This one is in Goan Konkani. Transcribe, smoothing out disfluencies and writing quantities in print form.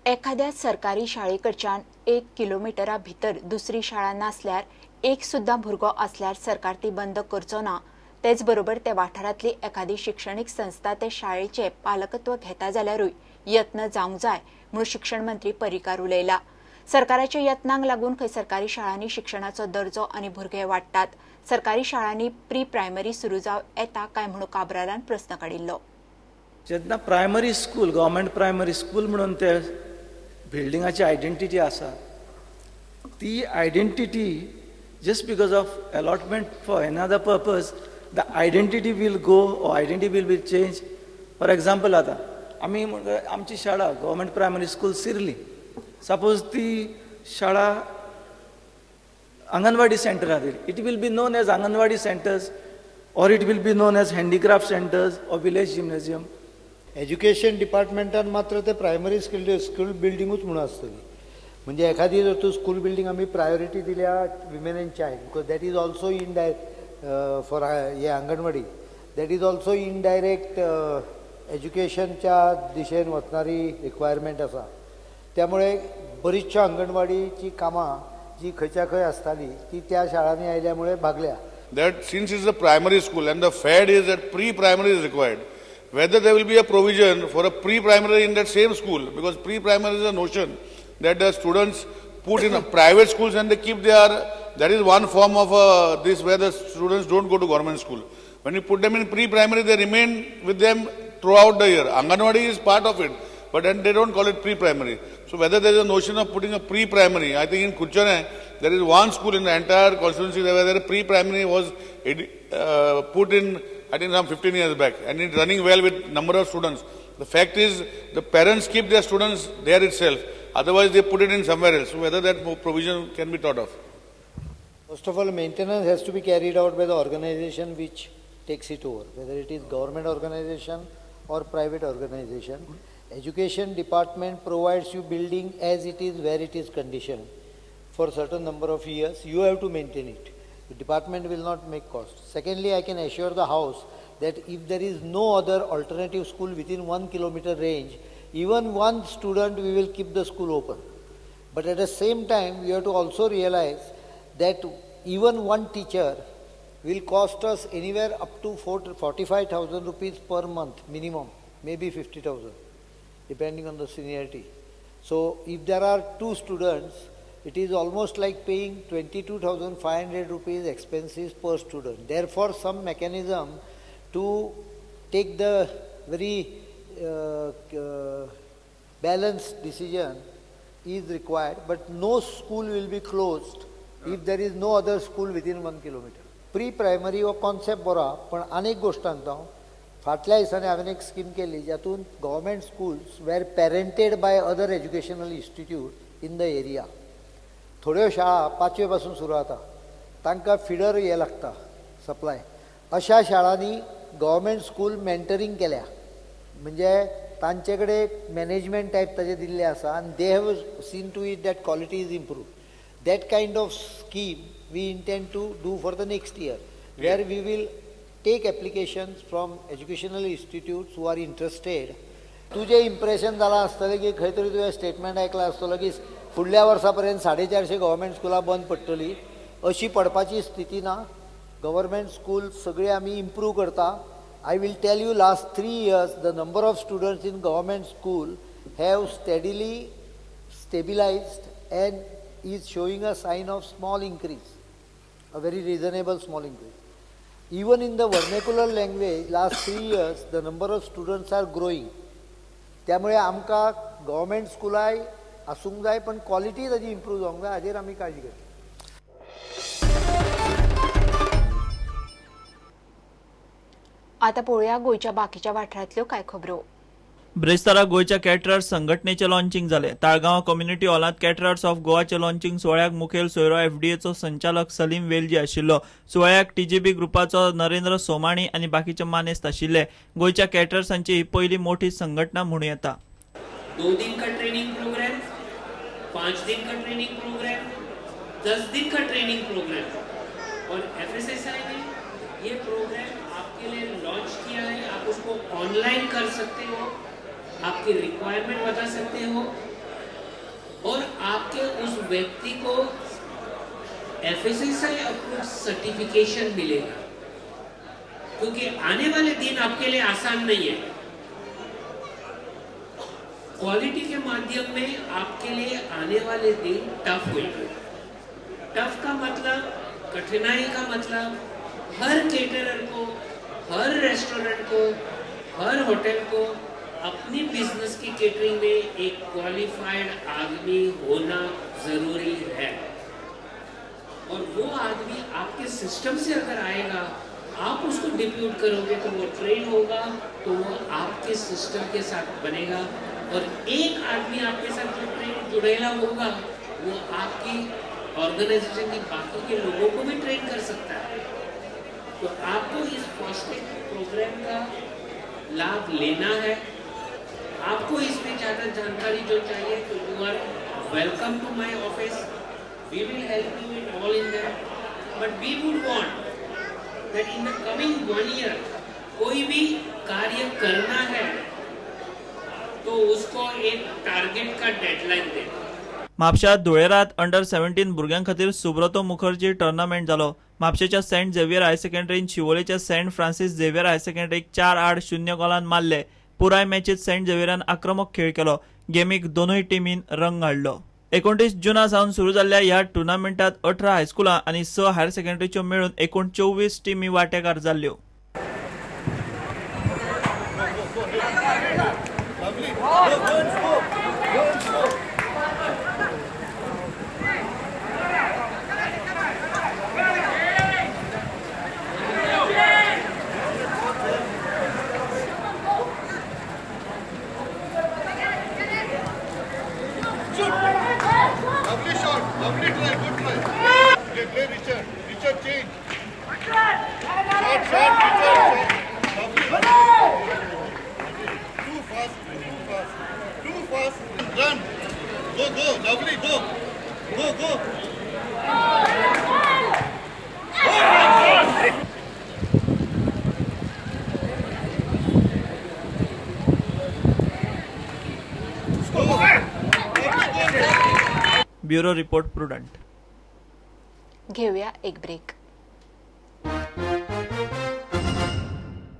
एखाद्या सरकारी शाळेकडच्यान 1 किलोमिटरा भितर दुसरी शाळा नासल्यार एक सुद्दां भुरगो आसल्यार सरकार ती बंद करचो ना. तेच बरोबर त्या वाठारांतली एखादी शिक्षणीक संस्था ते शाळेचे पालकत्व घेता जाल्यारूय यत्न जावंक जाय म्हूण शिक्षण मंत्री पर्रीकार उलयला. सरकाराच्या यत्नांक लागून खंय सरकारी शाळांनी शिक्षणाचो दर्जो आनी भुरगे वाडटात. सरकारी शाळांनी प्री प्रायमरी सुरू जावं येता काय म्हणून काब्रालान प्रस्न काडिल्लो. जेन्ना primary school, government primary school म्हणून ते बिल्डिंगाची आयडेंटिटी आसा, ती identity just because of allotment for another purpose, the identity will go or identity will be change. For example, आतां आमी आमची शाळा गव्हर्मेंट प्रायमरी स्कूल सिर्ली, सपोज ती शाळा अंगणवाडी सेंटरां दिली, it will be known as anganwadi centres or it will be known as handicraft centres or village gymnasium. Education डिपार्टमेंटान मात्र ते प्रायमरी स्कूल स्कूल बिल्डिंगूच म्हणून आसतली. म्हणजे एखादी जर तूं स्कूल बिल्डींग आमी प्रायोरिटी दिल्या women and child, because that is also indirect for हे anganwadi, that is also indirect एज्युकेशनच्या दिशेन वचणारी रिक्वायरमेंट आसा. त्यामुळे बरीचशा अंगणवाडीची कामां जी खंयच्या खंय आसताली ती त्या शाळांनी आयल्या मुळे भागल्या. That since it's a primary school and the fad is that pre-primary is required, whether there will be a provision for a pre-primary in that same school, because pre-primary is a notion that the students put in a private schools and they keep their, that is one form of this where the students don't go to government school. When you put them in pre-primary, they remain with them throughout the year. Anganwadi is part of it, but then they don't call it pre-primary. So whether there is a notion of putting a pre-primary, I think in Curchorem, there is one school in the entire constituency where the pre-primary was put in, I think some 15 years back, and it's running well with number of students. The fact is, the parents keep their students there itself, otherwise they put it in somewhere else. So whether that provision can be thought of. First of all, maintenance has to be carried out by the organization which takes it over, whether it is government organization or private organization. Education department provides you building as it is, where it is conditioned. For certain number of years, you have to maintain it. The department will not make cost. Secondly, I can assure the house that if there is no other alternative school within 1 kilometer range, even one student, we will keep the school open. But at the same time, we have to also realize that even one teacher will cost us anywhere up to 45,000 rupees per month minimum, maybe 50,000, depending on the seniority. So if there are 2 students, it is almost like paying 22,500 rupees expenses per student. Therefore, some mechanism to take the very balanced decision is required, but no school will be closed if there is no other school within 1 kilometer. Pre-primary हो कॉन्सेप्ट बरो, पण आनीक गोश्ट सांगता हांव. फाटल्या दिसांनी हांवें एक स्कीम केल्ली ज्यातून government schools were parented by other educational institute in the area. थोड्यो शाळा 5वे पासून सुरू जाता, तांकां फिडर हे लागता सप्लाय. अशा शाळांनी गव्हर्मेंट स्कूल मेंटरींग केल्या, म्हणजे तांचे कडेन मॅनेजमेंट टायप ताजें दिल्लें आसा आनी they have seen to it that quality is improve. That kind of scheme we intend to do for the next year, where we will take applications from educational institutes who are interested. तुजें इम्प्रेशन जालां आसतलें की खंय तरी तुवें स्टेटमेंट आयकलां आसतलो की फुडल्या वर्सा पर्यंत 450 गव्हर्मेंट स्कुलां बंद पडटलीं. अशी पडपाची स्थिती ना. गव्हर्मेंट स्कूल सगळी आमी इम्प्रूव करता. I will tell you, last 3 years the number of students in government school have steadily stabilized and is showing a sign of small increase, a very reasonable small increase. Even in the vernacular language, last 3 years the number of students are growing. त्यामुळे आमकां गव्हर्मेंट स्कुलाय आसूंक जाय, पण क्वॉलिटी ताजी इम्प्रूव जावंक जाय, हाजेर आमी काळजी घेतली. आतां पळोवया गोंयच्या बाकीच्या वाठारांतल्यो कांय खबरो. ब्रेस्तारा गोंयच्या कॅटरर्स संघटनेचें लॉन्चिंग जालें. ताळगांव कम्युनिटी हॉलांत कॅटरर्स ऑफ गोवाचे लॉन्चिंग सुवाळ्याक मुखेल सोयरो एफडीएचो संचालक सलीम वेलजी आशिल्लो. सुवाळ्याक टीजीबी ग्रुपाचो नरेंद्र सोमाणी आनी बाकीचे मानेस्त आशिल्ले. गोंयच्या कॅटरर्सांची ही पयली मोठी संघटना म्हणूं येता. 2 दिन का ट्रेनिंग प्रोग्राम, 5 दिन का ट्रेनिंग प्रोग्राम, 10 दिन का ट्रेनिंग प्रोग्राम, और FSSAI ने ये प्रोग्राम आपके लिए लॉन्च किया है. आप उसको ऑनलाइन कर सकते हो, आपकी रिक्वायरमेंट बता सकते हो. आपके उस व्यक्ति को FSSAI approved certification मिलेगा, क्योंकि आने वाले दिन आपके लिए आसान नहीं है। क्वालिटी के माध्यम में आपके लिए आने वाले दिन टफ होंगे। टफ का मतलब, कठिनाई का मतलब, हर केटरर को, हर रेस्टोरेंट को, हर होटल को अपनी बिजनेस की केटरिंग में एक क्वालिफाइड आदमी होना ज़रूरी है। और वो आदमी आपके सिस्टम से अगर आएगा, आप उसको डिप्यूट करोगे तो वो ट्रेन होगा, तो वो आपके सिस्टम के साथ बनेगा। और एक आदमी आपके साथ जो ट्रेन जुड़ेला होगा वो आपकी ऑर्गेनाइजेशन के बाकी के लोगों को भी ट्रेन कर सकता है। तो आपको इस फॉस्टेक प्रोग्राम का लाभ लेना है। आपको इसमें ज़्यादा जानकारी जो चाहिए तो you are welcome to my office, we will help you in all in that. But we would want that in the coming 1 year कोई भी कार्य करना है तो उसको एक टारगेट का डेडलाइन दे। म्हापश्या धुळेरात अंडर 17 भुरग्यां खातीर सुब्रतो मुखर्जी टुर्नामेंट जालो। म्हापशेच्या सेंट झेवियर हायर सेकंडरीन शिवोलेच्या सेंट फ्रांसीस झेवियर हायर सेकंडरीक 4-0 गोलान मारले। पुराय मॅचीत सेंट झेवियरान आक्रमक खेळ केलो। गेमीक दोनूय टिमीन रंग हाडलो। 29 जुना सावन सुरू जाल्ल्या ह्या टुर्नामेंटात 18 हायस्कुलां आनी 6 हायर सेकंडरीच्यो मेळून एकूण 24 टिमी वांटेकार जाल्ल्यो। Lovely shot, lovely try, good try. Play Richard, Richard change. Shot, shot, Richard, shot. Lovely. Too fast, too fast, too fast. Run. Go, go, lovely, go. Go, go. Bureau report, Prudent. घेऊया एक ब्रेक।